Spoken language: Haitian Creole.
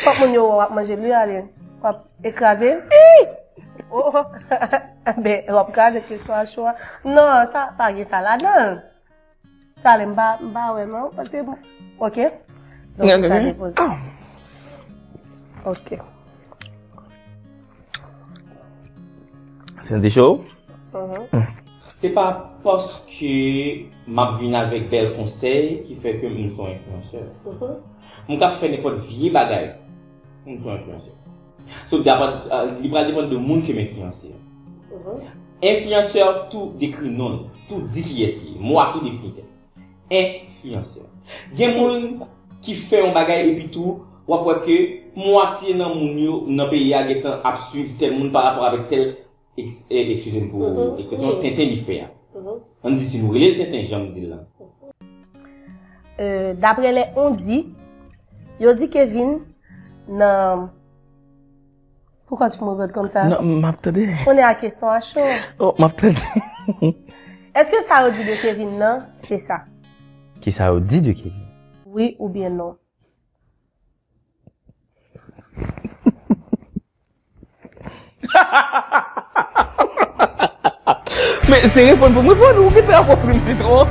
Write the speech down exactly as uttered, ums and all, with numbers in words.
Fòk moun yo wè w ap manje l wi, ale. W ap ekraze l. Oh, ben, w ap kraze kesyon a cho a. Non, sa pa gen sa ladan l. Sa ale, m pa, m pa wè non. Paske, ok. Donk, ou ka depoze. Ok. Santi cho? Se pa paske m ap vin avèk bèl konsèy ki fè ke m se yon enfliyansè. M ka fè nenpòt vye bagay pou m se yon enfliyansè. So, li pral depann de moun ke m enfliyanse. Enfliyansè tou dekri non l, tou di kiyès li ye. Mo a tou defini tèt. Enfliyansè. Gen moun ki fè yon bagay epi tou w ap wè ke mwatye nan moun yo nan peyi a gentan ap swiv tèl moun pa rapò avèk tèl eskize m pou ekspresyon tenten li fè a. Ann di si nou rele l tenten jan m di l lan. Daprè lè on di, yo di Kevin nan Pourquoi tu me regardes comme ça? Non, m ap tande. On est à question à chaud. Oh, m ap tande. Est-ce que sa yo di de Kevin nan, se sa? Ki sa yo di de Kevin? Oui ou bien non? Men se reponn pou m reponn ou gentan ap ofri m sitwon.